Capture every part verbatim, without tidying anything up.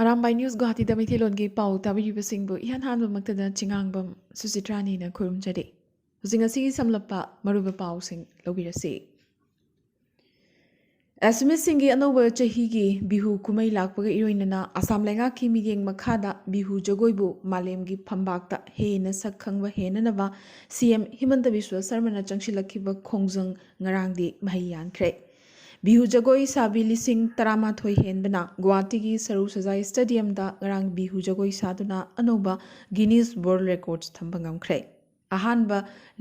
Arambai news ꯒꯨꯋꯥꯍꯥꯇꯤꯗ ꯃꯩꯇꯩꯂꯣꯟꯒꯤ ꯄꯥꯎ ꯇꯥꯕꯤꯔꯤꯕꯁꯤꯡꯕꯨ ꯏꯍꯥꯟ ꯍꯥꯟꯕꯃꯛꯇꯗ ꯆꯤꯉꯥꯡꯕꯝ ꯁꯨꯆꯤꯇ꯭ꯔꯥꯅꯤꯅ ꯈꯨꯔꯨꯝꯖꯔꯤ꯫ ꯍꯧꯖꯤꯛ ꯉꯁꯤꯒꯤ ꯁꯝꯂꯞꯄ ꯃꯔꯨꯑꯣꯏꯕ ꯄꯥꯎꯁꯤꯡ ꯂꯧꯕꯤꯔꯁꯤ꯫ ꯑꯦꯁꯃꯤꯁꯁꯤꯡꯒꯤ ꯑꯅꯧꯕ ꯆꯍꯤꯒꯤ ꯕꯤꯍꯨ ꯀꯨꯝꯍꯩ ꯂꯥꯛꯄꯒ ꯏꯔꯣꯏꯅꯅ ꯑꯁꯥꯝ ꯂꯩꯉꯥꯛꯀꯤ ꯃꯤꯠꯌꯦꯡ ꯃꯈꯥꯗ ꯕꯤꯍꯨ ꯖꯒꯣꯏꯕꯨ ꯃꯥꯂꯦꯝꯒꯤ ꯐꯝꯕꯥꯛꯇ ꯍꯦꯟꯅ ꯁꯛ ꯈꯪꯕ ꯍꯦꯟꯅꯅꯕ ꯁꯤ ꯑꯦꯝ ꯍꯤꯃꯟꯇ ꯕꯤꯁ꯭ꯋ ꯁꯔꯃꯅ ꯆꯪꯁꯤꯜꯂꯛꯈꯤꯕ ꯈꯣꯡꯖꯪ ꯉꯔꯥꯡꯗꯤ ꯃꯍꯩ ꯌꯥꯟꯈ꯭ꯔꯦ꯫ ꯕꯤꯍꯨ ꯖꯒꯣꯏ ꯁꯥꯕꯤ ꯂꯤꯁꯤꯡ ꯇꯔꯥꯃꯥꯊꯣꯏ ꯍꯦꯟꯕꯅ ꯒꯨꯋꯥꯍꯥꯇꯤꯒꯤ ꯁꯔꯨ ꯁꯖꯥꯏ ꯁ꯭ꯇꯦꯗꯤꯌꯝꯗ ꯉꯔꯥꯡ ꯕꯤꯍꯨ ꯖꯒꯣꯏ ꯁꯥꯗꯨꯅ ꯑꯅꯧꯕ ꯒꯤꯅꯤꯁ ꯋꯥꯔꯜꯗ ꯔꯦꯀꯣꯔꯗꯁ ꯊꯝꯕ ꯉꯝꯈ꯭ꯔꯦ꯫ ꯑꯍꯥꯟꯕ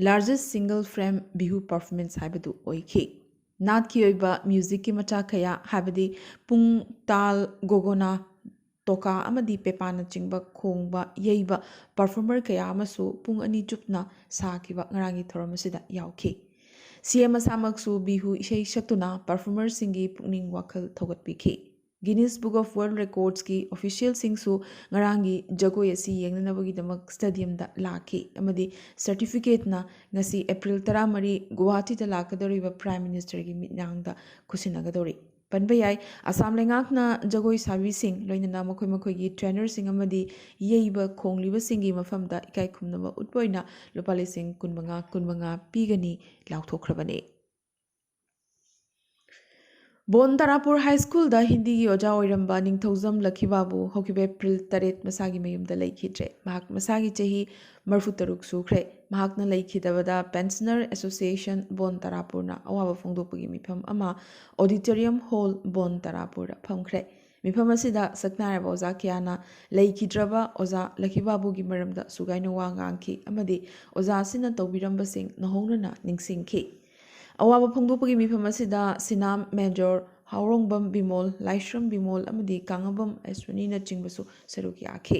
largest single frame Bihu performance ꯍꯥꯏꯕꯗꯨ ꯑꯣꯏꯈꯤ꯫ ꯅꯥꯠꯀꯤ ꯑꯣꯏꯕ ꯃ꯭ꯌꯨꯖꯤꯛꯀꯤ ꯃꯆꯥꯛ ꯀꯌꯥ, ꯍꯥꯏꯕꯗꯤ ꯄꯨꯡ, ꯇꯥꯜ, ꯒꯣꯒꯣꯅꯥ, ꯇꯣꯀꯥ ꯑꯃꯗꯤ ꯄꯦꯄꯥꯅꯆꯤꯡꯕ ꯈꯣꯡꯕ ꯌꯩꯕ ꯄꯔꯐꯣꯔꯃꯔ ꯀꯌꯥ ꯑꯃꯁꯨ ꯄꯨꯡ ꯑꯅꯤ ꯆꯨꯞꯅ ꯁꯥꯈꯤꯕ ꯉꯔꯥꯡꯒꯤ ꯊꯧꯔꯝ ꯑꯁꯤꯗ ꯌꯥꯎꯈꯤ꯫ ꯁꯤ ꯑꯦꯝ ꯃꯁꯥꯃꯛꯁꯨ ꯕꯤꯍꯨ ꯏꯁꯩ ꯁꯛꯇꯨꯅ ꯄꯔꯐꯣꯔꯃꯔꯁꯤꯡꯒꯤ ꯄꯨꯛꯅꯤꯡ ꯋꯥꯈꯜ ꯊꯧꯒꯠꯄꯤꯈꯤ꯫ ꯒꯤꯅꯤꯁ ꯕꯨꯛ ꯑꯣꯐ ꯋꯥꯔꯜꯗ ꯔꯦꯀꯣꯔꯗꯁꯀꯤ ꯑꯣꯐꯤꯁꯤꯌꯦꯜꯁꯤꯡꯁꯨ ꯉꯔꯥꯡꯒꯤ ꯖꯒꯣꯏ ꯑꯁꯤ ꯌꯦꯡꯅꯅꯕꯒꯤꯗꯃꯛ ꯁ꯭ꯇꯦꯗꯤꯌꯝꯗ ꯂꯥꯛꯈꯤ ꯑꯃꯗꯤ ꯁꯔꯇꯤꯐꯤꯀꯦꯠꯅ ꯉꯁꯤ ꯑꯦꯄ꯭ꯔꯤꯜ ꯇꯔꯥꯃꯔꯤ ꯒꯨꯋꯥꯍꯥꯇꯤꯗ ꯂꯥꯛꯀꯗꯧꯔꯤꯕ ꯄ꯭ꯔꯥꯏꯝ ꯃꯤꯅꯤꯁꯇꯔꯒꯤ ꯃꯤꯠꯌꯥꯡꯗ ꯈꯨꯠꯁꯤꯟꯅꯒꯗꯧꯔꯤ꯫ ꯄꯟꯕ ꯌꯥꯏ, ꯑꯁꯥꯝ ꯂꯩꯉꯥꯛꯅ ꯖꯒꯣꯏ ꯁꯥꯕꯤꯁꯤꯡ, ꯂꯣꯏꯅꯅ ꯃꯈꯣꯏ ꯃꯈꯣꯏꯒꯤ ꯇ꯭ꯔꯦꯅꯔꯁꯤꯡ ꯑꯃꯗꯤ ꯌꯩꯕ ꯈꯣꯡꯂꯤꯕꯁꯤꯡꯒꯤ ꯃꯐꯝꯗ ꯏꯀꯥꯏ ꯈꯨꯝꯅꯕ ꯎꯠꯄ ꯑꯣꯏꯅ ꯂꯨꯄꯥ ꯂꯤꯁꯤꯡ ꯀꯨꯟꯃꯉꯥ, ꯀꯨꯟꯃꯉꯥ ꯄꯤꯒꯅꯤ ꯂꯥꯎꯊꯣꯛꯈ꯭ꯔꯕꯅꯤ꯫ ꯕꯣꯟ ꯇꯥꯔꯥꯄꯨꯔ ꯍꯥꯏ ꯁ꯭ꯀꯨꯜꯗ ꯍꯤꯟꯗꯤꯒꯤ ꯑꯣꯖꯥ ꯑꯣꯏꯔꯝꯕ ꯅꯤꯡꯊꯧꯖꯝ ꯂꯛꯈꯤꯕꯥꯕꯨ ꯍꯧꯈꯤꯕ ꯑꯦꯄ꯭ꯔꯤꯜ ꯇꯔꯦꯠ ꯃꯁꯥꯒꯤ ꯃꯌꯨꯝꯗ ꯂꯩꯈꯤꯗ꯭ꯔꯦ꯫ ꯃꯍꯥꯛ ꯃꯁꯥꯒꯤ ꯆꯍꯤ ꯃꯔꯤꯐꯨ ꯇꯔꯨꯛ ꯁꯨꯈ꯭ꯔꯦ꯫ ꯃꯍꯥꯛꯅ ꯂꯩꯈꯤꯗꯕꯗ ꯄꯦꯟꯁꯅꯔ ꯑꯦꯁꯣꯁꯤꯌꯦꯁꯟ ꯕꯣꯟ ꯇꯥꯔꯥꯄꯨꯔꯅ ꯑꯋꯥꯕ ꯐꯣꯡꯗꯣꯛꯄꯒꯤ ꯃꯤꯐꯝ ꯑꯃ ꯑꯣꯗꯤꯇꯣꯔꯤꯌꯝ ꯍꯣꯜ ꯕꯣꯟ ꯇꯥꯔꯥꯄꯨꯔꯗ ꯐꯝꯈ꯭ꯔꯦ꯫ ꯃꯤꯐꯝ ꯑꯁꯤꯗ ꯁꯛꯅꯥꯏꯔꯕ ꯑꯣꯖꯥ ꯀꯌꯥꯅ ꯂꯩꯈꯤꯗ꯭ꯔꯕ ꯑꯣꯖꯥ ꯂꯛꯈꯤꯕꯥꯕꯨꯒꯤ ꯃꯔꯝꯗ ꯁꯨꯒꯥꯏꯅ ꯋꯥ ꯉꯥꯡꯈꯤ ꯑꯃꯗꯤ ꯑꯣꯖꯥ ꯑꯁꯤꯅ ꯇꯧꯕꯤꯔꯝꯕꯁꯤꯡ ꯅꯧꯍꯧꯅꯅ ꯅꯤꯡꯁꯤꯡꯈꯤ꯫ ꯑꯋꯥꯕ ꯐꯣꯡꯗꯣꯛꯄꯒꯤ ꯃꯤꯐꯝ ꯑꯁꯤꯗ ꯁꯤꯅꯥꯝ ꯃꯦꯖꯣꯔ, ꯍꯥꯎꯔꯣꯡꯕꯝ ꯕꯤꯃꯣꯜ, ꯂꯥꯏꯁ꯭ꯔꯝ ꯕꯤꯃꯣꯜ ꯑꯃꯗꯤ ꯀꯥꯡꯉꯕꯝ ꯑꯦꯁ꯭ꯋꯤꯅꯤꯅꯆꯤꯡꯕꯁꯨ ꯁꯔꯨꯛ ꯌꯥꯈꯤ꯫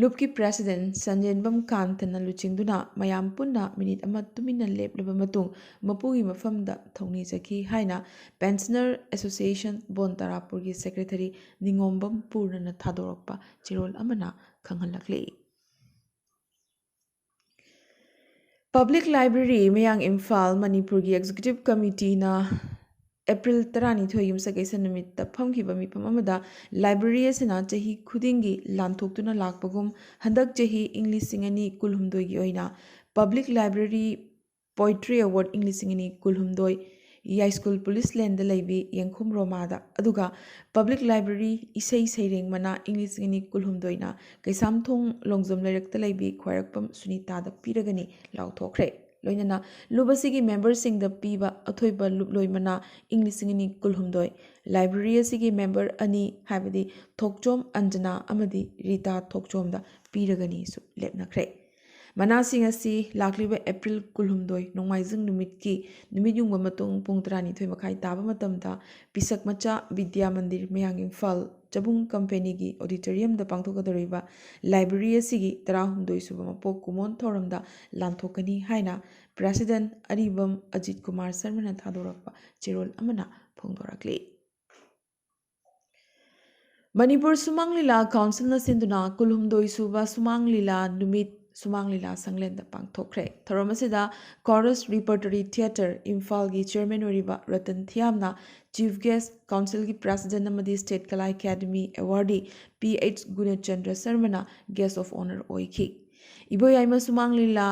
ꯂꯨꯞꯀꯤ ꯄ꯭ꯔꯦꯁꯤꯗꯦꯟꯠ ꯁꯟꯖꯦꯟꯕꯝ ꯀꯥꯟꯇꯅ ꯂꯨꯆꯤꯡꯗꯨꯅ ꯃꯌꯥꯝ ꯄꯨꯟꯅ ꯃꯤꯅꯤꯠ ꯑꯃ ꯇꯨꯃꯤꯟꯅ ꯂꯦꯞꯂꯕ ꯃꯇꯨꯡ ꯃꯄꯨꯒꯤ ꯃꯐꯝꯗ ꯊꯧꯅꯤꯖꯈꯤ ꯍꯥꯏꯅ ꯄꯦꯟꯁꯅꯔ ꯑꯦꯁꯣꯁꯤꯌꯦꯁꯟ ꯕꯣꯟ ꯇꯥꯔꯥꯄꯨꯔꯒꯤ ꯁꯦꯀ꯭ꯔꯦꯇꯔꯤ ꯅꯤꯉꯣꯝꯕꯝ ꯄꯨꯔꯅꯅ ꯊꯥꯗꯣꯔꯛꯄ ꯆꯦꯔꯣꯜ ꯑꯃꯅ ꯈꯪꯍꯜꯂꯛꯂꯤ꯫ ꯄꯕ꯭ꯂꯤꯛ ꯂꯥꯏꯕ꯭ꯔꯦꯔꯤ, ꯃꯌꯥꯡ ꯏꯝꯐꯥꯜ, ꯃꯅꯤꯄꯨꯔꯒꯤ ꯑꯦꯛꯖꯤꯀ꯭ꯌꯨꯇꯤꯚ ꯀꯃꯤꯇꯤꯅ ꯑꯦꯄ꯭ꯔꯤꯜ ꯇꯔꯥꯅꯤꯊꯣꯏ ꯌꯨꯝꯁꯀꯩꯁ ꯅꯨꯃꯤꯠꯇ ꯐꯝꯈꯤꯕ ꯃꯤꯐꯝ ꯑꯃꯗ ꯂꯥꯏꯕ꯭ꯔꯦꯔꯤ ꯑꯁꯤꯅ ꯆꯍꯤ ꯈꯨꯗꯤꯡꯒꯤ ꯂꯥꯟꯊꯣꯛꯇꯨꯅ ꯂꯥꯛꯄꯒꯨꯝ ꯍꯟꯗꯛ ꯆꯍꯤ ꯏꯪ ꯂꯤꯁꯤꯡ ꯑꯅꯤ ꯀꯨꯟꯍꯨꯝꯗꯣꯏꯒꯤ ꯑꯣꯏꯅ Public Library Poetry Award ꯏꯪ ꯂꯤꯁꯤꯡ ꯑꯅꯤ ꯀꯨꯟꯍꯨꯝꯗꯣꯏ ꯌꯥꯏꯁ꯭ꯀꯨꯜ ꯄꯨꯂꯤꯁ ꯂꯦꯟꯗ ꯂꯩꯕꯤ ꯌꯦꯡꯈꯨꯝ ꯔꯣꯃꯥꯗ, ꯑꯗꯨꯒ Public Library ꯏꯁꯩ ꯁꯩꯔꯦꯡ ꯃꯅꯥ ꯏꯪ ꯂꯤꯁꯤꯡ ꯑꯅꯤ ꯀꯨꯟꯍꯨꯝꯗꯣꯏꯅ ꯀꯩꯁꯥꯝꯊꯣꯡ ꯂꯣꯡꯖꯝ ꯂꯩꯔꯛꯇ ꯂꯩꯕꯤ ꯈ꯭ꯋꯥꯏꯔꯥꯛꯄꯝ ꯁꯨꯅꯤꯇꯥꯗ ꯄꯤꯔꯒꯅꯤ ꯂꯥꯎꯊꯣꯛꯈ꯭ꯔꯦ꯫ ꯂꯣꯏꯅꯅ ꯂꯨꯞ ꯑꯁꯤꯒꯤ ꯃꯦꯝꯕꯔꯁꯤꯡꯗ ꯄꯤꯕ ꯑꯊꯣꯏꯕ ꯂꯨꯞꯂꯣꯏ ꯃꯅꯥ ꯏꯪ ꯂꯤꯁꯤꯡ ꯑꯅꯤ ꯀꯨꯟꯍꯨꯝꯗꯣꯏ ꯂꯥꯏꯕ꯭ꯔꯦꯔꯤ ꯑꯁꯤꯒꯤ ꯃꯦꯝꯕꯔ ꯑꯅꯤ, ꯍꯥꯏꯕꯗꯤ ꯊꯣꯛꯆꯣꯝ ꯑꯟꯖꯅꯥ ꯑꯃꯗꯤ ꯔꯤꯇꯥ ꯊꯣꯛꯆꯣꯝꯗ ꯄꯤꯔꯒꯅꯤꯁꯨ ꯂꯦꯞꯅꯈ꯭ꯔꯦ꯫ ꯃꯅꯥꯁꯤꯡ ꯑꯁꯤ ꯂꯥꯛꯂꯤꯕ ꯑꯦꯄ꯭ꯔꯤꯜ ꯀꯨꯟꯍꯨꯝꯗꯣꯏ ꯅꯣꯡꯃꯥꯏꯖꯤꯡ ꯅꯨꯃꯤꯠꯀꯤ ꯅꯨꯃꯤꯠ ꯌꯨꯡꯕ ꯃꯇꯨꯡ ꯄꯨꯡ ꯇꯔꯥꯅꯤꯊꯣꯏ ꯃꯈꯥꯏ ꯇꯥꯕ ꯃꯇꯝꯗ ꯄꯤꯁꯛ ꯃꯆꯥ ꯕꯤꯗ꯭ꯌꯥ ꯃꯟꯗꯤꯔ, ꯃꯌꯥꯡ ꯏꯝꯐꯥꯜ, ꯆꯕꯨꯡ ꯀꯝꯄꯦꯅꯤꯒꯤ ꯑꯣꯗꯤꯇꯣꯔꯤꯌꯝꯗ ꯄꯥꯡꯊꯣꯛꯀꯗꯧꯔꯤꯕ ꯂꯥꯏꯕ꯭ꯔꯦꯔꯤ ꯑꯁꯤꯒꯤ ꯇꯔꯥꯍꯨꯝꯗꯣꯏ ꯁꯨꯕ ꯃꯄꯣꯛ ꯀꯨꯝꯑꯣꯟ ꯊꯧꯔꯝꯗ ꯂꯥꯟꯊꯣꯛꯀꯅꯤ ꯍꯥꯏꯅ ꯄ꯭ꯔꯦꯁꯤꯗꯦꯟꯠ ꯑꯔꯤꯕꯝ ꯑꯖꯤꯠ ꯀꯨꯃꯥꯔ ꯁꯔꯃꯅ ꯊꯥꯗꯣꯔꯛꯄ ꯆꯦꯔꯣꯜ ꯑꯃꯅ ꯐꯣꯡꯗꯣꯔꯛꯂꯤ꯫ ꯃꯅꯤꯄꯨꯔ ꯁꯨꯃꯥꯡ ꯂꯤꯂꯥ ꯀꯥꯎꯟꯁꯤꯜꯅ ꯁꯤꯟꯗꯨꯅ ꯀꯨꯟꯍꯨꯝꯗꯣꯏ ꯁꯨꯕ ꯁꯨꯃꯥꯡ ꯂꯤꯂꯥ ꯅꯨꯃꯤꯠ ꯁꯨꯃꯥꯡ ꯂꯤꯂꯥ ꯁꯪꯂꯦꯟꯗ ꯄꯥꯡꯊꯣꯛꯈ꯭ꯔꯦ꯫ ꯊꯧꯔꯝ ꯑꯁꯤꯗ ꯀꯣꯔꯁ ꯔꯤꯄꯔꯇꯔꯤ ꯊꯤꯌꯦꯇꯔ ꯏꯝꯐꯥꯜꯒꯤ ꯆꯤꯌꯔꯃꯦꯟ ꯑꯣꯏꯔꯤꯕ ꯔꯇꯟ ꯊꯤꯌꯥꯝꯅ ꯆꯤꯐ ꯒꯦꯁ꯭ꯠ, ꯀꯥꯎꯟꯁꯤꯜꯒꯤ ꯄ꯭ꯔꯦꯁꯤꯗꯦꯟꯠ ꯑꯃꯗꯤ state Kala academy awardee P H Gunachandra ꯁꯔꯃꯅ ꯒꯦꯁ꯭ꯠ ꯑꯣꯐ ꯑꯣꯅꯔ ꯑꯣꯏꯈꯤ꯫ ꯏꯕꯣꯌꯥꯏꯃ ꯁꯨꯃꯥꯡ ꯂꯤꯂꯥ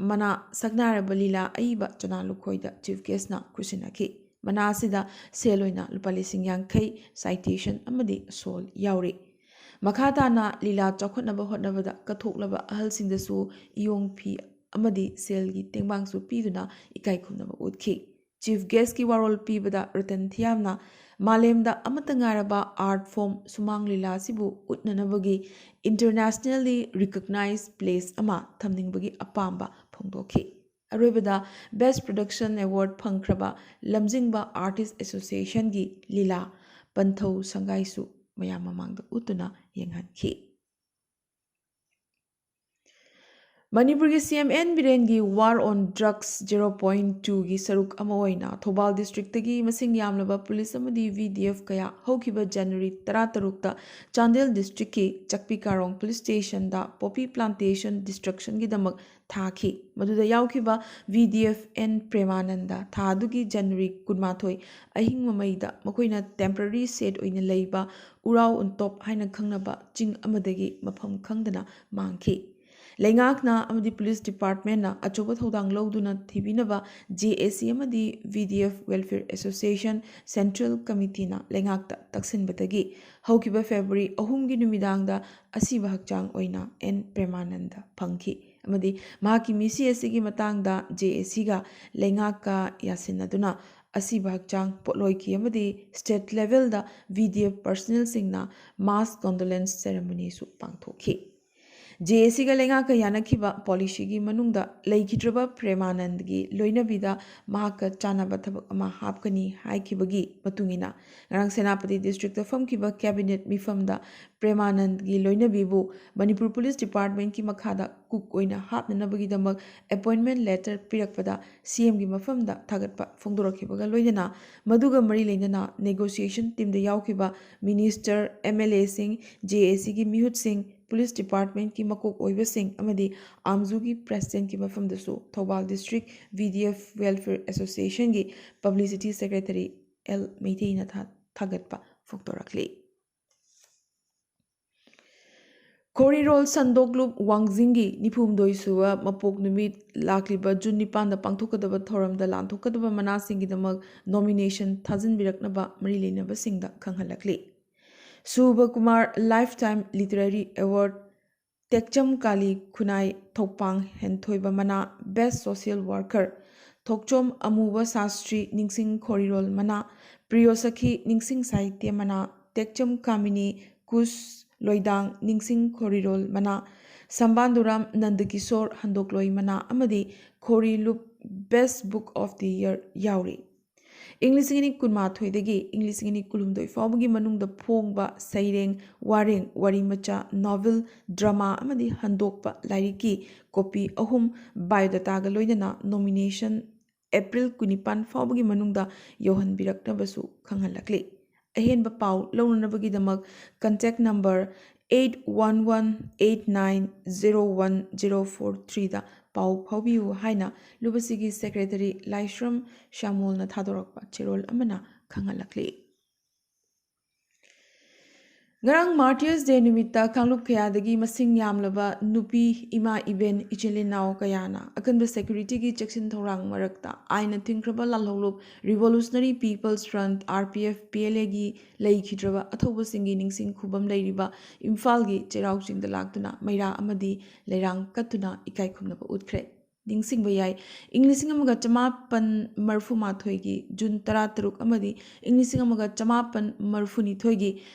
ꯃꯅꯥ ꯁꯛꯅꯥꯏꯔꯕ ꯂꯤꯂꯥ ꯑꯏꯕ ꯆꯅꯥ ꯂꯨꯈꯣꯏꯗ ꯆꯤꯐ ꯒꯦꯁ꯭ꯠꯅ ꯈꯨꯠꯁꯤꯟꯅꯈꯤ꯫ ꯃꯅꯥ ꯑꯁꯤꯗ ꯁꯦꯜ ꯑꯣꯏꯅ ꯂꯨꯄꯥ ꯂꯤꯁꯤꯡ ꯌꯥꯡꯈꯩ, ꯁꯥꯏꯇꯦꯁꯟ ꯑꯃꯗꯤ ꯁꯣꯜ ꯌꯥꯎꯔꯤ꯫ ꯃꯈꯥ ꯇꯥꯅ ꯂꯤꯂꯥ ꯆꯥꯎꯈꯠꯅꯕ ꯍꯣꯠꯅꯕꯗ ꯀꯠꯊꯣꯛꯂꯕ ꯑꯍꯜꯁꯤꯡꯗꯁꯨ ꯏꯌꯣꯡ ꯐꯤ ꯑꯃꯗꯤ ꯁꯦꯜꯒꯤ ꯇꯦꯡꯕꯥꯡꯁꯨ ꯄꯤꯗꯨꯅ ꯏꯀꯥꯏ ꯈꯨꯝꯅꯕ ꯎꯠꯈꯤ꯫ ꯆꯤꯐ ꯒꯦꯁ꯭ꯠꯀꯤ ꯋꯥꯔꯣꯜ ꯄꯤꯕꯗ ꯔꯇꯟ ꯊꯤꯌꯥꯝꯅ ꯃꯥꯂꯦꯝꯗ ꯑꯃꯠꯇ ꯉꯥꯏꯔꯕ ꯑꯥꯔꯠ ꯐꯣꯔꯝ ꯁꯨꯃꯥꯡ ꯂꯤꯂꯥ ꯑꯁꯤꯕꯨ ꯎꯠꯅꯅꯕꯒꯤ ꯏꯟꯇꯔꯅꯦꯁꯅꯦꯜꯂꯤ ꯔꯤꯀꯣꯛꯅꯥꯏꯖ ꯄ꯭ꯂꯦꯁ ꯑꯃ ꯊꯝꯅꯤꯡꯕꯒꯤ ꯑꯄꯥꯝꯕ ꯐꯣꯡꯗꯣꯛꯈꯤ꯫ ꯑꯔꯣꯏꯕꯗ ꯕꯦꯁ꯭ꯠ ꯄ꯭ꯔꯗꯛꯁꯟ ꯑꯦꯋꯥꯔꯗ ꯐꯪꯈ꯭ꯔꯕ ꯂꯝꯖꯤꯡꯕ ꯑꯥꯔꯇꯤꯁ꯭ꯠ ꯑꯦꯁꯣꯁꯤꯌꯦꯁꯟꯒꯤ ꯂꯤꯂꯥ ꯄꯟꯊꯧ ꯁꯪꯒꯥꯏꯁꯨ ꯃꯌꯥꯝ ꯃꯃꯥꯡꯗ ꯎꯠꯇꯨꯅ ꯌꯦꯡꯍꯟꯈꯤ꯫ ꯃꯅꯤꯄꯨꯔꯒꯤ ꯁꯤ ꯑꯦꯝ ꯑꯦꯟ ꯕꯤꯔꯦꯟꯒꯤ War on Drugs zero point twoꯒꯤ ꯁꯔꯨꯛ ꯑꯃ ꯑꯣꯏꯅ ꯊꯧꯕꯥꯜ ꯗꯤꯁꯇ꯭ꯔꯤꯛꯇꯒꯤ ꯃꯁꯤꯡ ꯌꯥꯝꯂꯕ ꯄꯨꯂꯤꯁ ꯑꯃꯗꯤ ꯚꯤ ꯗꯤ ꯑꯦꯐ ꯀꯌꯥ ꯍꯧꯈꯤꯕ ꯖꯅꯋꯥꯔꯤ ꯇꯔꯥꯇꯔꯨꯛꯇ ꯆꯥꯟꯗꯦꯜ ꯗꯤꯁꯇ꯭ꯔꯤꯛꯀꯤ ꯆꯛꯄꯤ ꯀꯥꯔꯣꯡ ꯄꯨꯂꯤꯁ ꯁ꯭ꯇꯦꯁꯟꯗ poppy plantation destructionꯒꯤꯗꯃꯛ ꯊꯥꯈꯤ꯫ ꯃꯗꯨꯗ ꯌꯥꯎꯈꯤꯕ ꯚꯤ ꯗꯤ ꯑꯦꯐ ꯑꯦꯟ ꯄ꯭ꯔꯦꯃꯥꯅꯟꯗ ꯊꯥ ꯑꯗꯨꯒꯤ ꯖꯅꯋꯥꯔꯤ ꯀꯨꯟꯃꯥꯊꯣꯏ ꯑꯍꯤꯡ ꯃꯃꯩꯗ ꯃꯈꯣꯏꯅ temporary shed ꯑꯣꯏꯅ ꯂꯩꯕ ꯎꯔꯥꯎ ꯎꯟꯇꯣꯞ ꯍꯥꯏꯅ ꯈꯪꯅꯕ ꯆꯤꯡ ꯑꯃꯗꯒꯤ ꯃꯐꯝ ꯈꯪꯗꯅ ꯃꯥꯡꯈꯤ꯫ ꯂꯩꯉꯥꯛꯅ ꯑꯃꯗꯤ ꯄꯨꯂꯤꯁ ꯗꯤꯄꯥꯔꯠꯃꯦꯟꯅ ꯑꯆꯧꯕ ꯊꯧꯗꯥꯡ ꯂꯧꯗꯨꯅ ꯊꯤꯕꯤꯅꯕ ꯖꯦ ꯑꯦ ꯁꯤ ꯑꯃꯗꯤ V D F Welfare Association Central Committeeꯅ ꯂꯩꯉꯥꯛꯇ ꯇꯛꯁꯤꯟꯕꯗꯒꯤ ꯍꯧꯈꯤꯕ ꯐꯦꯕ꯭ꯔꯨꯋꯥꯔꯤ ꯑꯍꯨꯝꯒꯤ ꯅꯨꯃꯤꯗꯥꯡꯗ ꯑꯁꯤꯕ ꯍꯛꯆꯥꯡ ꯑꯣꯏꯅ ꯑꯦꯟ ꯄ꯭ꯔꯦꯃꯥꯅꯟꯗ ꯐꯪꯈꯤ ꯑꯃꯗꯤ ꯃꯍꯥꯛꯀꯤ ꯃꯤꯁꯤ ꯑꯁꯤꯒꯤ ꯃꯇꯥꯡꯗ ꯖꯦ ꯑꯦ ꯁꯤꯒ ꯂꯩꯉꯥꯛꯀ ꯌꯥꯁꯤꯟꯅꯗꯨꯅ ꯑꯁꯤꯕ ꯍꯛꯆꯥꯡ ꯄꯣꯠꯂꯣꯏꯈꯤ ꯑꯃꯗꯤ state levelꯗ ꯚꯤ ꯗꯤ ꯑꯦꯐ personnelꯁꯤꯡꯅ mass condolence ceremonyꯁꯨ ꯄꯥꯡꯊꯣꯛꯈꯤ꯫ ꯖꯦ ꯑꯦ ꯁꯤꯒ ꯂꯩꯉꯥꯛꯀ ꯌꯥꯅꯈꯤꯕ policyꯒꯤ ꯃꯅꯨꯡꯗ ꯂꯩꯈꯤꯗ꯭ꯔꯕ ꯄ꯭ꯔꯦꯃꯥꯅꯟꯗꯒꯤ ꯂꯣꯏꯅꯕꯤꯗ ꯃꯍꯥꯛꯀ ꯆꯥꯟꯅꯕ ꯊꯕꯛ ꯑꯃ ꯍꯥꯞꯀꯅꯤ ꯍꯥꯏꯈꯤꯕꯒꯤ ꯃꯇꯨꯡ ꯏꯟꯅ ꯉꯔꯥꯡ ꯁꯦꯅꯥꯄꯇꯤ ꯗꯤꯁꯇ꯭ꯔꯤꯛꯇ ꯐꯝꯈꯤꯕ cabinet ꯃꯤꯐꯝꯗ ꯄ꯭ꯔꯦꯃꯥꯅꯟꯗꯒꯤ ꯂꯣꯏꯅꯕꯤꯕꯨ ꯃꯅꯤꯄꯨꯔ ꯄꯨꯂꯤꯁ ꯗꯤꯄꯥꯔꯠꯃꯦꯟꯠꯀꯤ ꯃꯈꯥꯗ cook ꯑꯣꯏꯅ ꯍꯥꯞꯅꯅꯕꯒꯤꯗꯃꯛ appointment letter ꯄꯤꯔꯛꯄꯗ ꯁꯤ ꯑꯦꯝꯒꯤ ꯃꯐꯝꯗ ꯊꯥꯒꯠꯄ ꯐꯣꯡꯗꯣꯔꯛꯈꯤꯕꯒ ꯂꯣꯏꯅꯅ ꯃꯗꯨꯒ ꯃꯔꯤ ꯂꯩꯅꯅ negotiation teamꯗ ꯌꯥꯎꯈꯤꯕ minister, M L Aꯁꯤꯡ, ꯖꯦ ꯑꯦ ꯁꯤꯒꯤ ꯃꯤꯍꯨꯠꯁꯤꯡ, ꯄꯨꯂꯤꯁ ꯗꯤꯄꯥꯔꯠꯃꯦꯟꯠꯀꯤ ꯃꯀꯣꯛ ꯑꯣꯏꯕꯁꯤꯡ ꯑꯃꯗꯤ ꯑꯥꯝꯖꯨꯒꯤ presidentꯀꯤ ꯃꯐꯝꯗꯁꯨ Thoubal district V D F Welfare Associationꯒꯤ publicity secretary ꯑꯦꯜ ꯃꯩꯇꯩꯅ ꯊꯥ-, ꯊꯥꯒꯠꯄ ꯐꯣꯡꯗꯣꯔꯛꯂꯤ꯫ ꯈꯣꯔꯤꯔꯣꯜ ꯁꯟꯗꯣꯛꯂꯨꯞ ꯋꯥꯡꯖꯤꯡꯒꯤ ꯅꯤꯐꯨꯍꯨꯝꯗꯣꯏ ꯁꯨꯕ ꯃꯄꯣꯛ ꯅꯨꯃꯤꯠ ꯂꯥꯛꯂꯤꯕ ꯖꯨꯟ ꯅꯤꯄꯥꯟꯗ ꯄꯥꯡꯊꯣꯛꯀꯗꯕ ꯊꯧꯔꯝꯗ ꯂꯥꯟꯊꯣꯛꯀꯗꯕ ꯃꯅꯥꯁꯤꯡꯒꯤꯗꯃꯛ nomination ꯊꯥꯖꯤꯟꯕꯤꯔꯛꯅꯕ ꯃꯔꯤ ꯂꯩꯅꯕꯁꯤꯡꯗ ꯈꯪꯍꯜꯂꯛꯂꯤ꯫ ꯁꯨꯕ Kumar Lifetime Literary Award, ꯇꯦꯛꯆꯝ Kali ꯈꯨꯅꯥꯏ ꯊꯧꯄꯥꯡ ꯍꯦꯟꯊꯣꯏꯕ ꯃꯅꯥ Best Social Worker, ꯊꯣꯛꯆꯣꯝ ꯑꯃꯨꯕ ꯁꯥꯁꯇ꯭ꯔꯤ ꯅꯤꯡꯁꯤꯡ ꯈꯣꯔꯤꯔꯣꯜ ꯃꯅꯥ, ꯄ꯭ꯔꯤꯌꯣꯁꯈꯤ ꯅꯤꯡꯁꯤꯡ ꯁꯥꯍꯤꯇ꯭ꯌ ꯃꯅꯥ, ꯇꯦꯛꯆꯝ ꯀꯥꯃꯤꯅꯤ ꯀꯨꯁ ꯂꯣꯏꯗꯥꯡ ꯅꯤꯡꯁꯤꯡ ꯈꯣꯔꯤꯔꯣꯜ ꯃꯅꯥ, ꯁꯝꯕꯥꯟꯗꯨꯔꯥꯝ ꯅꯟꯗꯀꯤꯁꯣꯔ ꯍꯟꯗꯣꯛꯂꯣꯏ ꯃꯅꯥ ꯑꯃꯗꯤ ꯈꯣꯔꯤꯂꯨꯞ Best Book of the Year ꯌꯥꯎꯔꯤ꯫ ꯏꯪ ꯂꯤꯁꯤꯡ ꯑꯅꯤ ꯀꯨꯟꯃꯥꯊꯣꯏꯗꯒꯤ ꯏꯪ ꯂꯤꯁꯤꯡ ꯑꯅꯤ ꯀꯨꯟꯍꯨꯝꯗꯣꯏ ꯐꯥꯎꯕꯒꯤ ꯃꯅꯨꯡꯗ ꯐꯣꯡꯕ ꯁꯩꯔꯦꯡ, ꯋꯥꯔꯦꯡ, ꯋꯥꯔꯤ ꯃꯆꯥ, ꯅꯣꯚꯦꯜ, ꯗ꯭ꯔꯃꯥ ꯑꯃꯗꯤ ꯍꯟꯗꯣꯛꯄ ꯂꯥꯏꯔꯤꯛꯀꯤ ꯀꯣꯄꯤ ꯑꯍꯨꯝ ꯕꯥꯏꯑꯣꯗꯥꯇꯥꯒ ꯂꯣꯏꯅꯅ ꯅꯣꯃꯤꯅꯦꯁꯟ ꯑꯦꯄ꯭ꯔꯤꯜ ꯀꯨꯟꯅꯤꯄꯥꯟ ꯐꯥꯎꯕꯒꯤ ꯃꯅꯨꯡꯗ ꯌꯧꯍꯟꯕꯤꯔꯛꯅꯕꯁꯨ ꯈꯪꯍꯜꯂꯛꯂꯤ꯫ ꯑꯍꯦꯟꯕ ꯄꯥꯎ ꯂꯧꯅꯅꯕꯒꯤꯗꯃꯛ contact number eight one one eight nine zero one zero four threeꯗ ꯄꯥꯎ ꯐꯥꯎꯕꯤꯌꯨ ꯍꯥꯏꯅ ꯂꯨꯕꯁꯤꯒꯤ ꯁꯦꯀ꯭ꯔꯦꯇꯔꯤ ꯂꯥꯏꯁ꯭ꯔꯝ ꯁ꯭ꯌꯥꯃꯣꯜꯅ ꯊꯥꯗꯣꯔꯛꯄ ꯆꯦꯔꯣꯜ ꯑꯃꯅ ꯈꯪꯍꯜꯂꯛꯂꯤ꯫ ꯉꯔꯥꯡ ꯃꯥꯔꯇꯤꯌꯔꯁ ꯗꯦ ꯅꯨꯃꯤꯠꯇ ꯀꯥꯡꯂꯨꯞ ꯀꯌꯥꯗꯒꯤ ꯃꯁꯤꯡ ꯌꯥꯝꯂꯕ ꯅꯨꯄꯤ, ꯏꯃꯥ ꯏꯕꯦꯟ, ꯏꯆꯤꯜ ꯏꯅꯥꯎ ꯀꯌꯥꯅ ꯑꯀꯟꯕ ꯁꯦꯀ꯭ꯌꯨꯔꯤꯇꯤꯒꯤ ꯆꯦꯛꯁꯤꯟ ꯊꯧꯔꯥꯡ ꯃꯔꯛꯇ ꯑꯥꯏꯟꯅ ꯊꯤꯡꯈ꯭ꯔꯕ ꯂꯥꯜꯍꯧꯂꯨꯞ Revolutionary People's Front, RPF, PLAꯒꯤ ꯂꯩꯈꯤꯗ꯭ꯔꯕ ꯑꯊꯧꯕꯁꯤꯡꯒꯤ ꯅꯤꯡꯁꯤꯡ ꯈꯨꯕꯝ ꯂꯩꯔꯤꯕ ꯏꯝꯐꯥꯜꯒꯤ ꯆꯩꯔꯥꯎ ꯆꯤꯡꯗ ꯂꯥꯛꯇꯨꯅ ꯃꯩꯔꯥ ꯑꯃꯗꯤ ꯂꯩꯔꯥꯡ ꯀꯠꯇꯨꯅ ꯏꯀꯥꯏ ꯈꯨꯝꯅꯕ ꯎꯠꯈ꯭ꯔꯦ꯫ ꯅꯤꯡꯁꯤꯡꯕ ꯌꯥꯏ, ꯏꯪ ꯂꯤꯁꯤꯡ ꯑꯃꯒ ꯆꯃꯥꯄꯟ ꯃꯔꯤꯐꯨ ꯃꯥꯊꯣꯏꯒꯤ ꯖꯨꯟ ꯇꯔꯥꯇꯔꯨꯛ ꯑꯃꯗꯤ ꯏꯪ ꯂꯤꯁꯤꯡ ꯑꯃꯒ ꯆꯃꯥꯄꯟ ꯃꯔꯤꯐꯨꯅꯤꯊꯣꯏꯒꯤ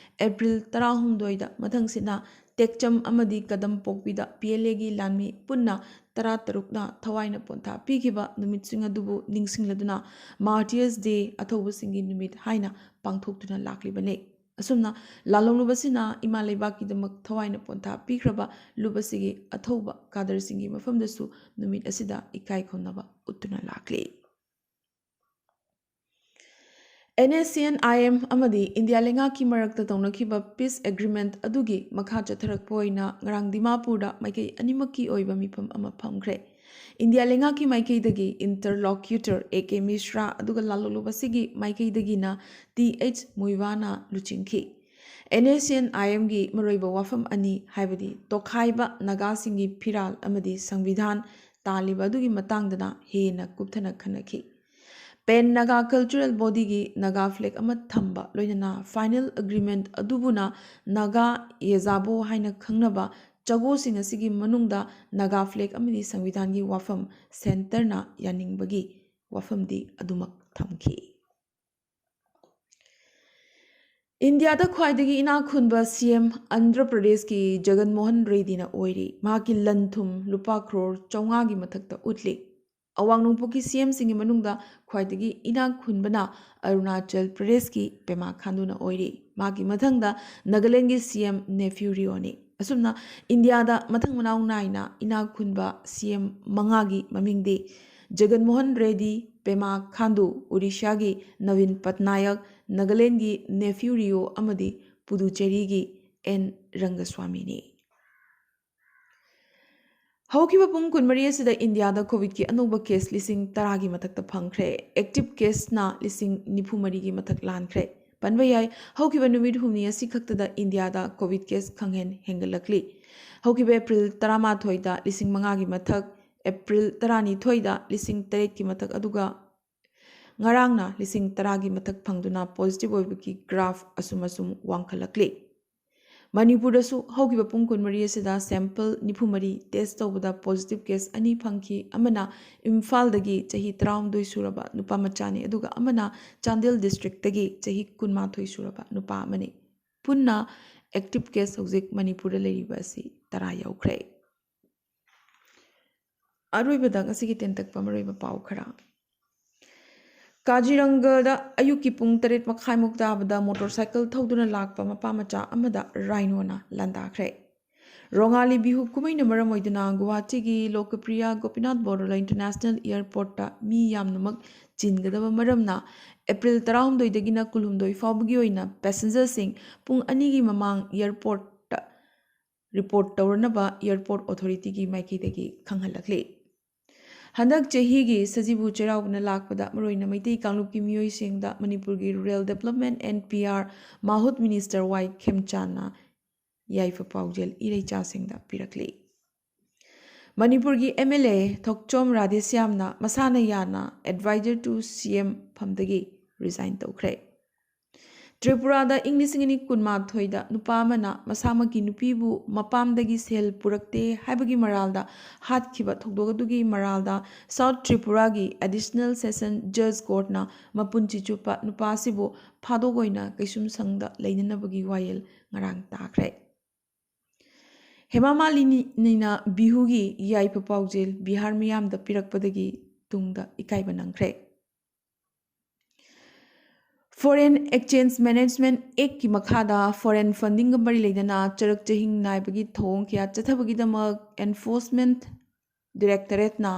ꯑꯦꯄ꯭ꯔꯤꯜ ꯇꯔꯥꯍꯨꯝꯗꯣꯏꯗ ꯃꯊꯪꯁꯤꯠꯅ ꯇꯦꯛꯆꯝ ꯑꯃꯗꯤ ꯀꯗꯝ ꯄꯣꯛꯄꯤꯗ PLAꯒꯤ ꯂꯥꯟꯃꯤ ꯄꯨꯟꯅ ꯇꯔꯥꯇꯔꯨꯛꯅ ꯊꯋꯥꯏꯅ ꯄꯣꯟꯊꯥ ꯄꯤꯈꯤꯕ ꯅꯨꯃꯤꯠꯁꯤꯡ ꯑꯗꯨꯕꯨ ꯅꯤꯡꯁꯤꯡꯂꯗꯨꯅ Martyrs Day, ꯑꯊꯧꯕꯁꯤꯡꯒꯤ ꯅꯨꯃꯤꯠ ꯍꯥꯏꯅ ꯄꯥꯡꯊꯣꯛꯇꯨꯅ ꯂꯥꯛꯂꯤꯕꯅꯤ꯫ ꯑꯁꯨꯝꯅ ꯂꯥꯜꯍꯧꯂꯨꯞ ꯑꯁꯤꯅ ꯏꯃꯥ ꯂꯩꯕꯥꯛꯀꯤꯗꯃꯛ ꯊꯋꯥꯏꯅ ꯄꯣꯟꯊꯥ ꯄꯤꯈ꯭ꯔꯕ ꯂꯨꯞ ꯑꯁꯤꯒꯤ ꯑꯊꯧꯕ ꯀꯥꯗꯔꯁꯤꯡꯒꯤ ꯃꯐꯝꯗꯁꯨ ꯅꯨꯃꯤꯠ ꯑꯁꯤꯗ ꯏꯀꯥꯏ ꯈꯨꯝꯅꯕ ꯎꯠꯇꯨꯅ ꯂꯥꯛꯂꯤ꯫ NSCN-IM ꯑꯃꯗꯤ ꯏꯟꯗꯤꯌꯥ ꯂꯩꯉꯥꯛꯀꯤ ꯃꯔꯛꯇ ꯇꯧꯅꯈꯤꯕ peace agreement ꯑꯗꯨꯒꯤ ꯃꯈꯥ ꯆꯠꯊꯔꯛꯄ ꯑꯣꯏꯅ ꯉꯔꯥꯡ ꯗꯤꯃꯥꯄꯨꯔꯗ ꯃꯥꯏꯀꯩ ꯑꯅꯤꯃꯛꯀꯤ ꯑꯣꯏꯕ ꯃꯤꯐꯝ ꯑꯃ ꯐꯝꯈ꯭ꯔꯦ꯫ ꯏꯟꯗꯤꯌꯥ ꯂꯩꯉꯥꯛꯀꯤ ꯃꯥꯏꯀꯩꯗꯒꯤ interlocutor A K ꯃꯤꯁ꯭ꯔꯥ ꯑꯗꯨꯒ ꯂꯥꯜꯍꯧꯂꯨꯞ ꯑꯁꯤꯒꯤ ꯃꯥꯏꯀꯩꯗꯒꯤꯅ T H ꯃꯨꯏꯋꯥꯅ ꯂꯨꯆꯤꯡꯈꯤ꯫ NSCN-IMꯒꯤ ꯃꯔꯨꯑꯣꯏꯕ ꯋꯥꯐꯝ ꯑꯅꯤ, ꯍꯥꯏꯕꯗꯤ ꯇꯣꯈꯥꯏꯕ ꯅꯥꯒꯥꯁꯤꯡꯒꯤ ꯐꯤꯔꯥꯜ ꯑꯃꯗꯤ ꯁꯪꯕꯤꯙꯥꯟ ꯇꯥꯜꯂꯤꯕ ꯑꯗꯨꯒꯤ ꯃꯇꯥꯡꯗꯅ ꯍꯦꯟꯅ ꯀꯨꯞꯊꯅ ꯈꯟꯅꯈꯤ꯫ Pan Naga Cultural Bodyꯒꯤ Naga flag ꯑꯃ ꯊꯝꯕ, ꯂꯣꯏꯅꯅ final agreement ꯑꯗꯨꯕꯨꯅ ꯅꯥꯒꯥ ꯌꯦꯖꯥꯕꯣ ꯍꯥꯏꯅ ꯈꯪꯅꯕ ꯆꯒꯣꯁꯤꯡ ꯑꯁꯤꯒꯤ ꯃꯅꯨꯡꯗ ꯅꯥꯒꯥ flag ꯑꯃꯗꯤ ꯁꯪꯕꯤꯙꯥꯟꯒꯤ ꯋꯥꯐꯝ centreꯅ ꯌꯥꯅꯤꯡꯕꯒꯤ ꯋꯥꯐꯝꯗꯤ ꯑꯗꯨꯃꯛ ꯊꯝꯈꯤ꯫ ꯏꯟꯗꯤꯌꯥꯗ ꯈ꯭ꯋꯥꯏꯗꯒꯤ ꯏꯅꯥꯛ ꯈꯨꯟꯕ CM ꯑꯟꯙ꯭ꯔ ꯄ꯭ꯔꯗꯦꯁꯀꯤ ꯖꯒꯟ ꯃꯣꯍꯟ ꯔꯦꯗꯤꯅ ꯑꯣꯏꯔꯤ꯫ ꯃꯍꯥꯛꯀꯤ ꯂꯟ ꯊꯨꯝ ꯂꯨꯄꯥ ꯀ꯭ꯔꯣꯔ ꯆꯥꯝꯃꯉꯥꯒꯤ ꯃꯊꯛꯇ ꯎꯠꯂꯤ꯫ ꯑꯋꯥꯡ ꯅꯣꯡꯄꯣꯛꯀꯤ ꯁꯤ ꯑꯦꯝꯁꯤꯡꯒꯤ ꯃꯅꯨꯡꯗ ꯈ꯭ꯋꯥꯏꯗꯒꯤ ꯏꯅꯥꯛ ꯈꯨꯟꯕꯅ ꯑꯔꯨꯅꯥꯆꯜ ꯄ꯭ꯔꯗꯦꯁꯀꯤ ꯄꯦꯃꯥ ꯈꯥꯟꯗꯨꯅ ꯑꯣꯏꯔꯤ꯫ ꯃꯥꯒꯤ ꯃꯊꯪꯗ ꯅꯥꯒꯥꯂꯦꯟꯒꯤ ꯁꯤ ꯑꯦꯝ ꯅꯦꯐ꯭ꯌꯨ ꯔꯤꯑꯣꯅꯤ꯫ ꯑꯁꯨꯝꯅ ꯏꯟꯗꯤꯌꯥꯗ ꯃꯊꯪ ꯃꯅꯥꯎ ꯅꯥꯏꯅ ꯏꯅꯥꯛ ꯈꯨꯟꯕ ꯁꯤ ꯑꯦꯝ ꯃꯉꯥꯒꯤ ꯃꯃꯤꯡꯗꯤ ꯖꯒꯟ ꯃꯣꯍꯟ ꯔꯦꯗꯤ, ꯄꯦꯃꯥ ꯈꯥꯟꯗꯨ, ꯑꯣꯔꯤꯁꯥꯒꯤ ꯅꯕꯤꯟ ꯄꯠꯅꯥꯌꯛ, ꯅꯥꯒꯥꯂꯦꯟꯒꯤ ꯅꯦꯐ꯭ꯌꯨ ꯔꯤꯑꯣ ꯑꯃꯗꯤ ꯄꯨꯗꯨꯆꯦꯔꯤꯒꯤ ꯑꯦꯟ ꯔꯪꯒꯁ꯭ꯋꯥꯃꯤꯅꯤ꯫ ꯍꯧꯈꯤꯕ ꯄꯨꯡ ꯀꯨꯟꯃꯔꯤ ꯑꯁꯤꯗ ꯏꯟꯗꯤꯌꯥꯗ ꯀꯣꯚꯤꯗꯀꯤ ꯑꯅꯧꯕ ꯀꯦꯁ ꯂꯤꯁꯤꯡ ꯇꯔꯥꯒꯤ ꯃꯊꯛꯇ ꯐꯪꯈ꯭ꯔꯦ꯫ ꯑꯦꯛꯇꯤꯚ ꯀꯦꯁꯅ ꯂꯤꯁꯤꯡ ꯅꯤꯐꯨ ꯃꯔꯤꯒꯤ ꯃꯊꯛ ꯂꯥꯟꯈ꯭ꯔꯦ꯫ ꯄꯟꯕ ꯌꯥꯏ, ꯍꯧꯈꯤꯕ ꯅꯨꯃꯤꯠ ꯍꯨꯝꯅꯤ ꯑꯁꯤ ꯈꯛꯇꯗ ꯏꯟꯗꯤꯌꯥꯗ ꯀꯣꯚꯤꯗ ꯀꯦꯁ ꯈꯪꯍꯦꯟ ꯍꯦꯟꯒꯠꯂꯛꯂꯤ꯫ ꯍꯧꯈꯤꯕ ꯑꯦꯄ꯭ꯔꯤꯜ ꯇꯔꯥꯃꯥꯊꯣꯏꯗ ꯂꯤꯁꯤꯡ ꯃꯉꯥꯒꯤ ꯃꯊꯛ, ꯑꯦꯄ꯭ꯔꯤꯜ ꯇꯔꯥꯅꯤꯊꯣꯏꯗ ꯂꯤꯁꯤꯡ ꯇꯔꯦꯠꯀꯤ ꯃꯊꯛ, ꯑꯗꯨꯒ ꯉꯔꯥꯡꯅ ꯂꯤꯁꯤꯡ ꯇꯔꯥꯒꯤ ꯃꯊꯛ ꯐꯪꯗꯨꯅ ꯄꯣꯖꯤꯇꯤꯚ ꯑꯣꯏꯕꯒꯤ ꯒ꯭ꯔꯥꯐ ꯑꯁꯨꯝ ꯑꯁꯨꯝ ꯋꯥꯡꯈꯠꯂꯛꯂꯤ꯫ ꯃꯅꯤꯄꯨꯔꯗꯁꯨ ꯍꯧꯈꯤꯕ ꯄꯨꯡ ꯀꯨꯟꯃꯔꯤ ꯑꯁꯤꯗ ꯁꯦꯝꯄꯜ ꯅꯤꯐꯨ ꯃꯔꯤ ꯇꯦꯁ ꯇꯧꯕꯗ ꯄꯣꯖꯤꯇꯤꯚ ꯀꯦꯁ ꯑꯅꯤ ꯐꯪꯈꯤ꯫ ꯑꯃꯅ ꯏꯝꯐꯥꯜꯗꯒꯤ ꯆꯍꯤ ꯇꯔꯥꯍꯨꯝꯗꯣꯏ ꯁꯨꯔꯕ ꯅꯨꯄꯥ ꯃꯆꯥꯅꯤ, ꯑꯗꯨꯒ ꯑꯃꯅ ꯆꯥꯟꯗꯦꯜ ꯗꯤꯁꯇ꯭ꯔꯤꯛꯇꯒꯤ ꯆꯍꯤ ꯀꯨꯟꯃꯥꯊꯣꯏ ꯁꯨꯔꯕ ꯅꯨꯄꯥ ꯑꯃꯅꯤ꯫ ꯄꯨꯟꯅ ꯑꯦꯛꯇꯤꯚ ꯀꯦꯁ ꯍꯧꯖꯤꯛ ꯃꯅꯤꯄꯨꯔꯗ ꯂꯩꯔꯤꯕ ꯑꯁꯤ ꯇꯔꯥ ꯌꯧꯈ꯭ꯔꯦ꯫ ꯑꯔꯣꯏꯕꯗ ꯉꯁꯤꯒꯤ ꯇꯦꯟꯇꯛꯄ ꯃꯔꯨꯑꯣꯏꯕ ꯄꯥꯎ ꯈꯔ꯫ ꯀꯥꯖꯤꯔꯪꯒꯗ ꯑꯌꯨꯛꯀꯤ ꯄꯨꯡ ꯇꯔꯦꯠ ꯃꯈꯥꯏꯃꯨꯛ ꯇꯥꯕꯗ ꯃꯣꯇꯣꯔ ꯁꯥꯏꯀꯜ ꯊꯧꯗꯨꯅ ꯂꯥꯛꯄ ꯃꯄꯥ ꯃꯆꯥ ꯑꯃꯗ ꯔꯥꯏꯅꯣꯅ ꯂꯥꯟꯗꯥꯈ꯭ꯔꯦ꯫ ꯔꯣꯉꯥꯂꯤ ꯕꯤꯍꯨ ꯀꯨꯝꯍꯩꯅ ꯃꯔꯝ ꯑꯣꯏꯗꯨꯅ ꯒꯨꯋꯥꯍꯥꯇꯤꯒꯤ ꯂꯣꯀꯄ꯭ꯔꯤꯌꯥ ꯒꯣꯄꯤꯅꯥꯊ ꯕꯣꯔꯣꯂꯥ ꯏꯟꯇꯔꯅꯦꯁꯅꯦꯜ ꯏꯌꯥꯔꯄꯣꯔꯠꯇ ꯃꯤ ꯌꯥꯝꯅꯃꯛ ꯆꯤꯟꯒꯗꯕ ꯃꯔꯝꯅ ꯑꯦꯄ꯭ꯔꯤꯜ ꯇꯔꯥꯍꯨꯝꯗꯣꯏꯗꯒꯤꯅ ꯀꯨꯟꯍꯨꯝꯗꯣꯏ ꯐꯥꯎꯕꯒꯤ ꯑꯣꯏꯅ ꯄꯦꯁꯦꯟꯖꯔꯁꯤꯡ ꯄꯨꯡ ꯑꯅꯤꯒꯤ ꯃꯃꯥꯡ ꯏꯌꯥꯔꯄꯣꯔꯠꯇ ꯔꯤꯄꯣꯔꯠ ꯇꯧꯔꯅꯕ ꯏꯌꯥꯔꯄꯣꯔꯠ ꯑꯣꯊꯣꯔꯤꯇꯤꯒꯤ ꯃꯥꯏꯀꯩꯗꯒꯤ ꯈꯪꯍꯜꯂꯛꯂꯤ꯫ ꯍꯟꯗꯛ ꯆꯍꯤꯒꯤ ꯁꯖꯤꯕꯨ ꯆꯩꯔꯥꯎꯕꯅ ꯂꯥꯛꯄꯗ ꯃꯔꯨꯑꯣꯏꯅ ꯃꯩꯇꯩ ꯀꯥꯡꯂꯨꯞꯀꯤ ꯃꯤꯑꯣꯏꯁꯤꯡꯗ ꯃꯅꯤꯄꯨꯔꯒꯤ rural development and P R ꯃꯥꯍꯨꯠ ꯃꯤꯅꯤꯁꯇꯔ ꯋꯥꯏ ꯈꯦꯝꯆꯥꯟꯅ ꯌꯥꯏꯐ ꯄꯥꯎꯖꯦꯜ ꯏꯔꯩꯆꯥꯁꯤꯡꯗ ꯄꯤꯔꯛꯂꯤ꯫ ꯃꯅꯤꯄꯨꯔꯒꯤ ꯑꯦꯝ ꯑꯦꯜ ꯑꯦ ꯊꯣꯛꯆꯣꯝ ꯔꯥꯙꯦꯁ꯭ꯌꯥꯝꯅ ꯃꯁꯥꯅ ꯌꯥꯅ advisor to C M ꯐꯝꯗꯒꯤ ꯔꯤꯖꯥꯏꯟ ꯇꯧꯈ꯭ꯔꯦ꯫ ꯇ꯭ꯔꯤꯄꯨꯔꯥꯗ ꯏꯪ ꯂꯤꯁꯤꯡ ꯑꯅꯤ ꯀꯨꯟꯃꯥꯊꯣꯏꯗ ꯅꯨꯄꯥ ꯑꯃꯅ ꯃꯁꯥꯃꯛꯀꯤ ꯅꯨꯄꯤꯕꯨ ꯃꯄꯥꯝꯗꯒꯤ ꯁꯦꯜ ꯄꯨꯔꯛꯇꯦ ꯍꯥꯏꯕꯒꯤ ꯃꯔꯥꯜꯗ ꯍꯥꯠꯈꯤꯕ ꯊꯧꯗꯣꯛ ꯑꯗꯨꯒꯤ ꯃꯔꯥꯜꯗ ꯁꯥꯎꯠ ꯇ꯭ꯔꯤꯄꯨꯔꯥꯒꯤ ꯑꯦꯗꯤꯁꯅꯦꯜ ꯁꯦꯁꯟ ꯖꯖ ꯀꯣꯔꯠꯅ ꯃꯄꯨꯟꯁꯤ ꯆꯨꯞꯄ ꯅꯨꯄꯥ ꯑꯁꯤꯕꯨ ꯐꯥꯗꯣꯛ ꯑꯣꯏꯅ ꯀꯩꯁꯨꯝꯁꯪꯗ ꯂꯩꯅꯅꯕꯒꯤ ꯋꯥꯌꯦꯜ ꯉꯔꯥꯡ ꯇꯥꯈ꯭ꯔꯦ꯫ ꯍꯦꯃꯥ ꯃꯥꯂꯤꯅꯤꯅ ꯕꯤꯍꯨꯒꯤ ꯌꯥꯏꯐ ꯄꯥꯎꯖꯦꯜ ꯕꯤꯍꯥꯔ ꯃꯤꯌꯥꯝꯗ ꯄꯤꯔꯛꯄꯗꯒꯤ ꯇꯨꯡꯗ ꯏꯀꯥꯏꯕ ꯅꯪꯈ꯭ꯔꯦ꯫ Foreign Exchange Management Actꯀꯤ ꯃꯈꯥꯗ foreign fundingꯒ ꯃꯔꯤ ꯂꯩꯅꯅ ꯆꯔꯛ ꯆꯍꯤꯡ ꯅꯥꯏꯕꯒꯤ ꯊꯧꯑꯣꯡ ꯀꯌꯥ ꯆꯠꯊꯕꯒꯤꯗꯃꯛ Enforcement Directorateꯅ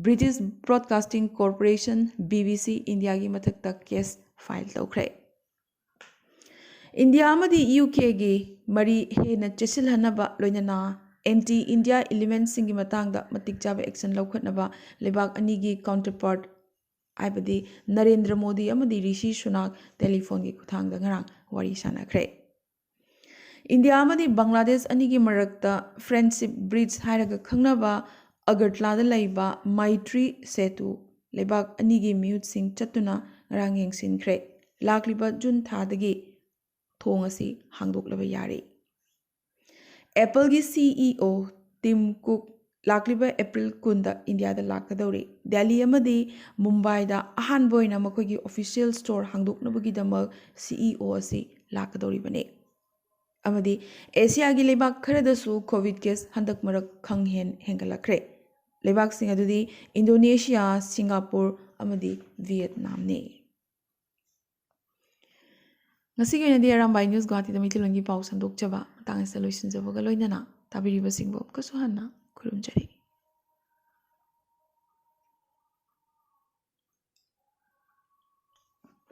British Broadcasting Corporation, BBC, ꯏꯟꯗꯤꯌꯥꯒꯤ ꯃꯊꯛꯇ case file ꯇꯧꯈ꯭ꯔꯦ꯫ ꯏꯟꯗꯤꯌꯥ ꯑꯃꯗꯤ UKꯒꯤ ꯃꯔꯤ ꯍꯦꯟꯅ ꯆꯦꯠꯁꯤꯜꯍꯟꯅꯕ, ꯂꯣꯏꯅꯅ anti India elementꯁꯤꯡꯒꯤ ꯃꯇꯥꯡꯗ ꯃꯇꯤꯛ ꯆꯥꯕ action ꯂꯧꯈꯠꯅꯕ ꯂꯩꯕꯥꯛ ꯑꯅꯤꯒꯤ counterpart, ꯍꯥꯏꯕꯗꯤ ꯅꯔꯦꯟꯗ꯭ꯔ ꯃꯣꯗꯤ ꯑꯃꯗꯤ ꯔꯤꯁꯤ ꯁꯨꯅꯥꯛ, telephoneꯒꯤ ꯈꯨꯠꯊꯥꯡꯗ ꯉꯔꯥꯡ ꯋꯥꯔꯤ ꯁꯥꯟꯅꯈ꯭ꯔꯦ꯫ ꯏꯟꯗꯤꯌꯥ ꯑꯃꯗꯤ ꯕꯪꯒ꯭ꯂꯥꯗꯦꯁ ꯑꯅꯤꯒꯤ ꯃꯔꯛꯇ friendship bridge ꯍꯥꯏꯔꯒ ꯈꯪꯅꯕ ꯑꯒꯔꯇꯂꯥꯗ ꯂꯩꯕ ꯃꯩꯇ꯭ꯔꯤ ꯁꯦꯇꯨ ꯂꯩꯕꯥꯛ ꯑꯅꯤꯒꯤ ꯃꯤꯍꯨꯠꯁꯤꯡ ꯆꯠꯇꯨꯅ ꯉꯔꯥꯡ ꯌꯦꯡꯁꯤꯟꯈ꯭ꯔꯦ꯫ ꯂꯥꯛꯂꯤꯕ ꯖꯨꯟ ꯊꯥꯗꯒꯤ ꯊꯣꯡ ꯑꯁꯤ ꯍꯥꯡꯗꯣꯛꯂꯕ ꯌꯥꯔꯦ꯫ Appleꯒꯤ CEO Tim Cook ꯂꯥꯛꯂꯤꯕ ꯑꯦꯄ꯭ꯔꯤꯜ ꯀꯨꯟꯗ ꯏꯟꯗꯤꯌꯥꯗ ꯂꯥꯛꯀꯗꯧꯔꯤ꯫ ꯗꯦꯜꯂꯤ ꯑꯃꯗꯤ ꯃꯨꯝꯕꯥꯏꯗ ꯑꯍꯥꯟꯕ ꯑꯣꯏꯅ ꯃꯈꯣꯏꯒꯤ official store ꯍꯥꯡꯗꯣꯛꯅꯕꯒꯤꯗꯃꯛ CEO ꯑꯁꯤ ꯂꯥꯛꯀꯗꯧꯔꯤꯕꯅꯤ꯫ ꯑꯃꯗꯤ ꯑꯦꯁꯤꯌꯥꯒꯤ ꯂꯩꯕꯥꯛ ꯈꯔꯗꯁꯨ COVID case ꯍꯟꯗꯛ ꯃꯔꯛ ꯈꯪꯍꯦꯟ ꯍꯦꯟꯒꯠꯂꯛꯈ꯭ꯔꯦ꯫ ꯂꯩꯕꯥꯛꯁꯤꯡ ꯑꯗꯨꯗꯤ ꯏꯟꯗꯣꯅꯦꯁꯤꯌꯥ, ꯁꯤꯡꯒꯥꯄꯨꯔ ꯑꯃꯗꯤ ꯚꯤꯌꯦꯠꯅꯥꯝꯅꯤ꯫ ꯉꯁꯤꯒꯤ ꯑꯣꯏꯅꯗꯤ ꯑꯔꯥꯝꯕꯥꯏ ꯅ꯭ꯌꯨꯁ ꯒꯨꯋꯥꯍꯥꯇꯤꯗ ꯃꯩꯇꯩꯂꯣꯟꯒꯤ ꯄꯥꯎ ꯁꯟꯗꯣꯛꯆꯕ ꯃꯇꯥꯡ ꯑꯁꯤꯗ ꯂꯣꯏꯁꯤꯟꯖꯕꯒ ꯂꯣꯏꯅꯅ ꯇꯥꯕꯤꯔꯤꯕꯁꯤꯡꯕꯨ ꯑꯃꯨꯛꯀꯁꯨ ꯍꯟꯅ ꯈꯨꯔꯨꯝꯖꯔꯤ꯫